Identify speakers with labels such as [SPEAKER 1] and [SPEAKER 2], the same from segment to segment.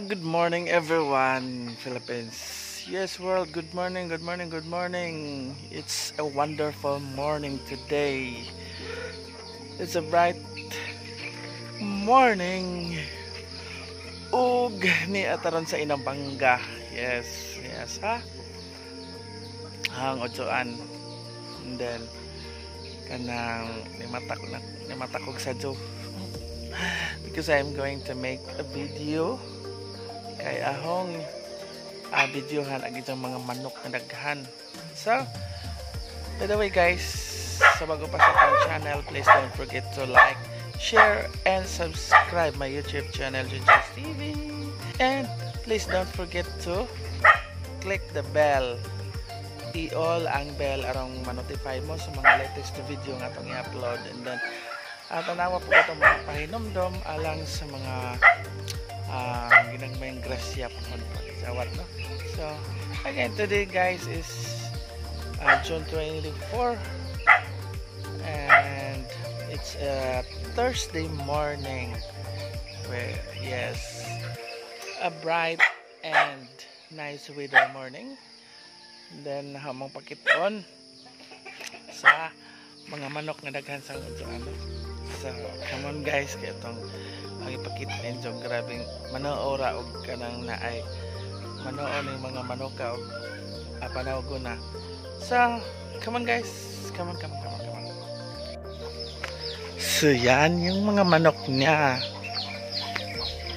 [SPEAKER 1] Good morning everyone, Philippines. Yes, world, good morning, good morning, good morning. It's a wonderful morning today. It's a bright morning. Ug ni ataron sa Inabanga. Yes, yes, ha? Hang otsoan. And then kanang nimatak na nimatak og sadyo. Because I'm going to make a video kay ahong videohan ang itong mga manok na daghan. So, by the way guys, sa bago pa sa akong channel, please don't forget to like, share, and subscribe my YouTube channel, Junjun's TV. And please don't forget to click the bell. I-all ang bell arong ma-notify mo sa mga latest video nga atong i-upload. And then, tanawa po itong mga pahinomdom alang sa mga ginagmayang grasya pagkasawat, no? So, again, today guys is June 24 and it's a Thursday morning where, yes, a bright and nice weather morning. And then, hamong pakiton sa mga manok nga daghan sa ano. So, come on guys, kaya itong ang ipakita ninyo, grabing manoora og kanang naay manoo ning mga manoka og panawgo na. So, come on guys, come on, come on, come on, come on. So, yan yung mga manok niya.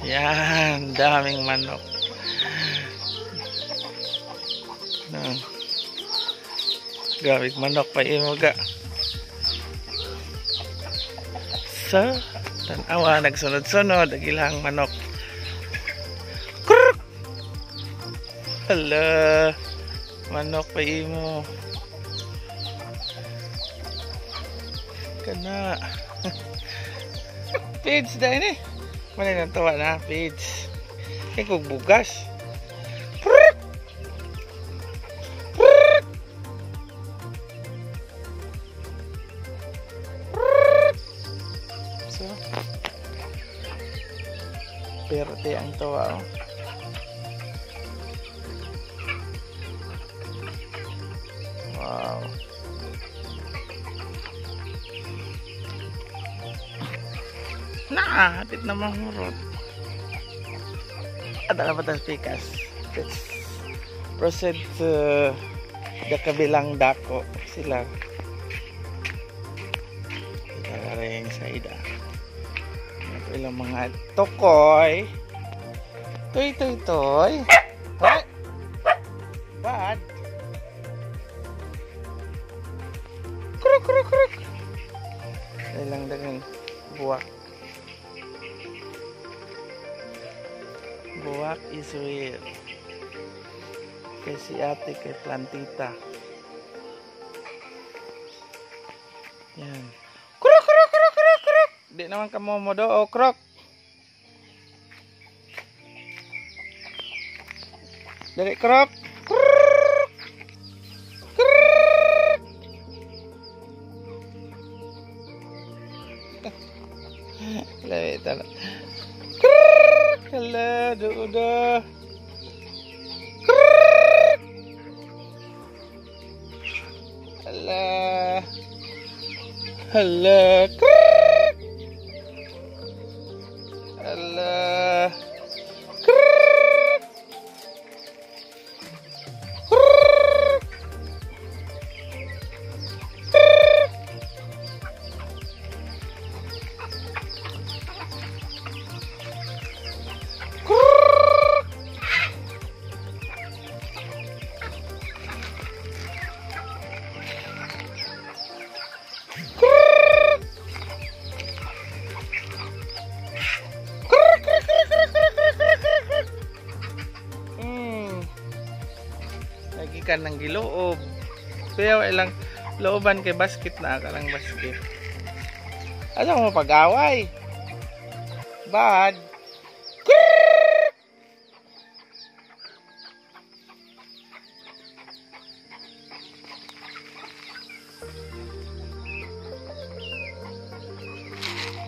[SPEAKER 1] Yan, daming manok. No. Grabing manok pa imuga. So, tanawa, nagsunod-sunod ang ilang manok. Kruk! Hala, manok pa imo. Kana. Page dahil eh. Manay nang tawa na, page. Kaya kong bugas. Pruk! Pruk! Pruk! So, perte ang tawa, oh. Wow. Nah, hapit na mahurot. At alam pa pikas. Let's proceed to the kabilang dako sila. Ito rin sa ida. Ito ilang mga tokoy. Toy, toy, toy. Hoy! Bad. Kruk, kruk, kruk. Ilang dagang buwak. Buwak is real. Kay si ate, kay plantita. Yan. Kruk, kruk, kruk, kruk, kruk. Di naman ka momodo o krok. Dali, krok. Kruk. Kruk. Dali, tala. Kruk. Hala, duda. Kruk. Hala. Hala. Kruk. Hala. Kruk. Kruk. Kruk. Kruk. Kruk. Kruk, kruk, kruk, kruk, kruk, kruk, kruk, kruk, kruk. Lagi ka ng giloob. Kaya ilang looban kay basket na ka lang basket. Alam mo pag-away. Bad. Krrrr!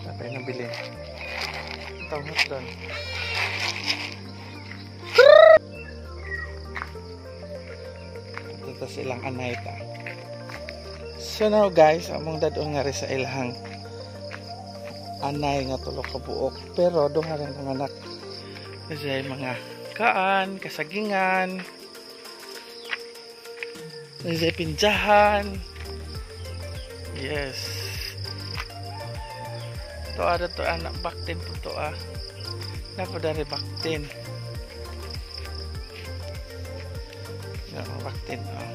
[SPEAKER 1] Tapos nabili. Ito, hot doon. Ato ta sa ilang anay ta. So now guys, among dadon nga rin sa ilang anay nga tulo ka buok, pero duha rin ang anak. Kasi mga kaan, kasagingan, kasi pinjahan. Yes. To ada to anak baktin po to ah. Napo dari baktin. No, baktin oh.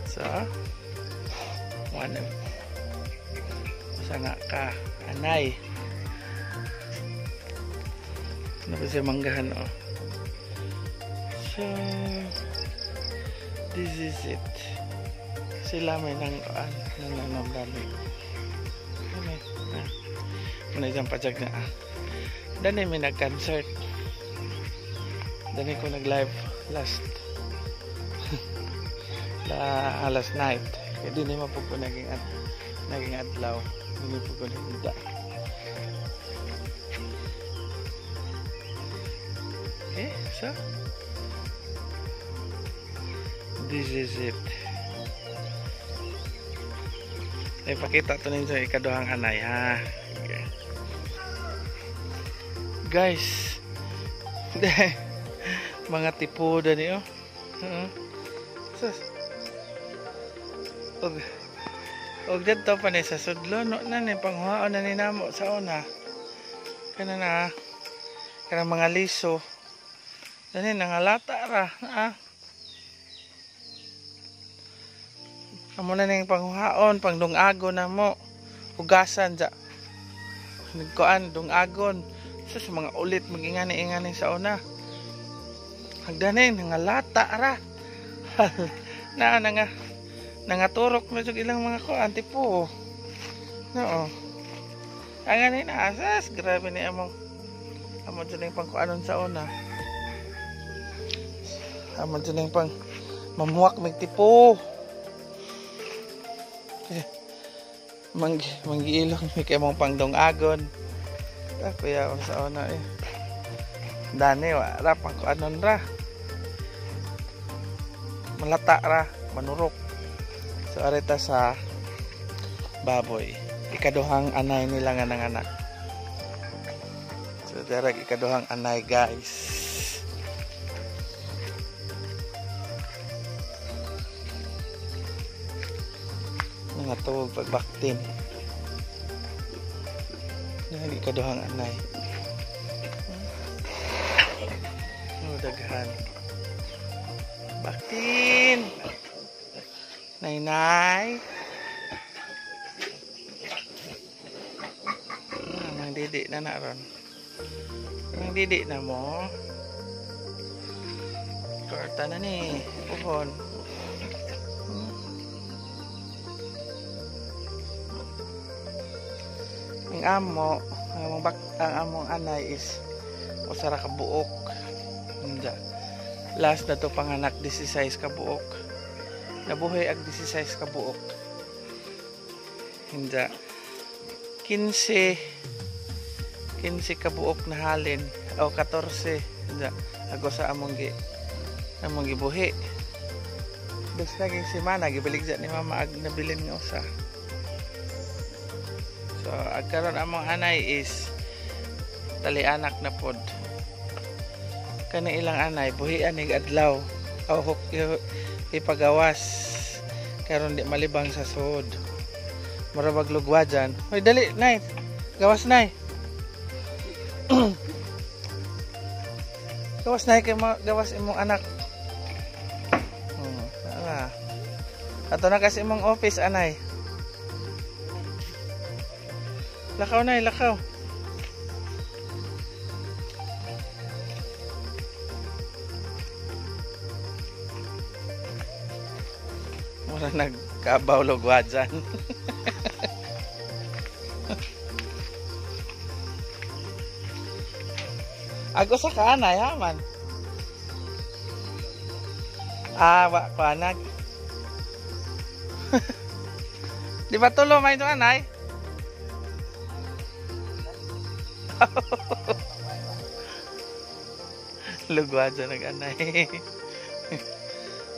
[SPEAKER 1] So, one usa nga ka anay. Ano ba siya manggahan oh. So, this is it. Sila may nang nananamdami. Ano eh. Muna dyan pajag na ah. Dani may nag-concert. Dani ko nag-live last last night. Kaya di naman po ko naging adlaw. Hindi po ko naging da. Okay, so this is it. Ay, pakita to ninyo sa ikaduhang anay ha. Okay. Guys, mga tipo dani oh. Sus. Og didto pa ni sa sudlo no na ni panghuaon na ni namo sa una. Kana na kanang mga liso. Dani nangalata ra ah. Amo na ning panghuhaon, pangdungagon na mo. Hugasan ja. Nagkuan dungagon. Sa mga ulit magingani-ingani sa una. Hagdanin nangalata ra. Na nga nangaturok na jud ilang mga kuan tipo. No. Ang ani na asas, grabe ni among amo jud ning pangkuanon sa una. Amo jud ning pang mamuak mig tipo. Manggiilong mi kay mong pangdungagon. Ta kuya sa una eh. Dani wa ra pangkuanon ra. Malata ra, manurok. So arita sa baboy. Ikaduhang anay nila nga nanganak. So darag ikaduhang anay guys. Mga tuwag pagbaktin. Yan ikaduhang anay. Oh, daghan. Baktin. Nay-nay. Nang didi na na ron. Nang didi na mo. Korta na ni. Puhon. Ang amo, ang among anay is usa ra ka buok. Hindi. Last na to panganak 16 ka buok. Nabuhay ag 16 ka buok. Hindi. 15 ka buok na halin o 14. Hindi. Ago sa among gibuhi. Bes naging semana gibaligya ni mama ag nabilin nga usa. So ag karon among anay is tali-anak na pod. Kani ilang anay buhian ig adlaw o ipagawas karon di malibang sa suod. Mura bag lugwa dyan. Hoy dali nay. Gawas nay. Gawas nay kay gawas imong anak. Ala. Ato na kasi imong office anay. Lakaw nay, lakaw. Mura nagkabaw lugwa dyan. Ago sa ka anay ha man. Ah, wa ko anag. Di ba tulo may ito anay? Lugwa dyan nag-anay.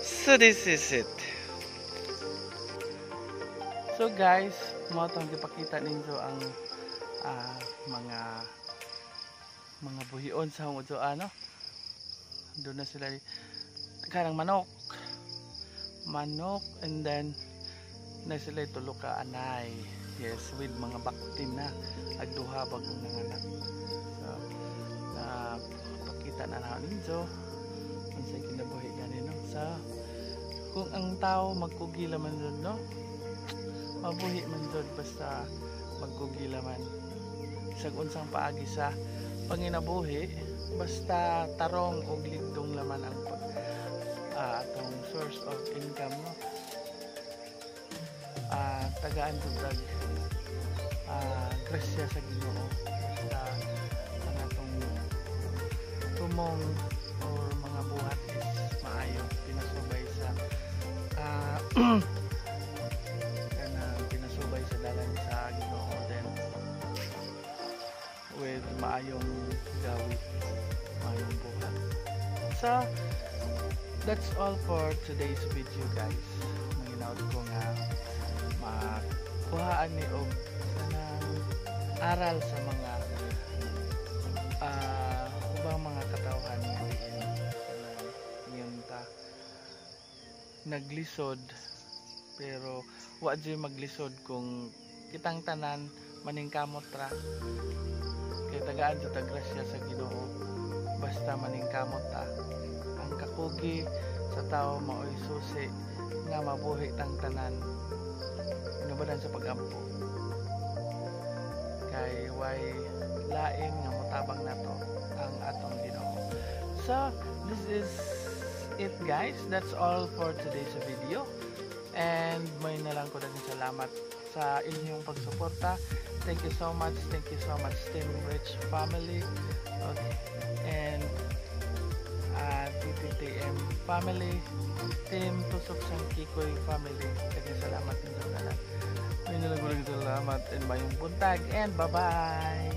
[SPEAKER 1] So this is it. So guys, mao tong gipakita ninyo ang mga buhion sa Hungudua, no? Doon na sila kanang manok. Manok and then na sila tulo ka anay. Yes, with mga baktin na ag duha bagong nanganak. So, na pakita na na ninyo unsay kinabuhi gani, no? Sa kung ang tao magkugila man jud, no, mabuhi man jud basta magkugila man sa unsang paagi sa panginabuhi, basta tarong og ligdong laman ang atong source of income, no? Tagaan jud tag grasya sa Ginoo basta ang atong tumong or mga buhat is maayo, pinasubay sa kanang pinasubay sa dalan sa Ginoo, then with maayong gawi, maayong buhat. So that's all for today's video, guys. Manginaot ko nga makuhaan ni og kanang aral sa mga ubang mga katawhan nga diin kanang ingon ta naglisod, pero wa jud maglisod kung kitang tanan maningkamot ra, kay tagaan sa tagrasya sa Ginoo basta maningkamot ta. Ang kakugi sa tao maoy susi nga mabuhi tang tanan inubadan sa pagampo, kay way lain nga motabang nato ang atong Ginoo. So this is it, guys. That's all for today's video and may na lang ko daghang salamat sa inyong pagsuporta. Thank you so much, thank you so much, Team Rich Family, okay, and TTTM family, Team Tusok Sang Kikoy family. Daghang salamat ninyo tanan. May na lang ko daghang salamat and mayong buntag and bye bye.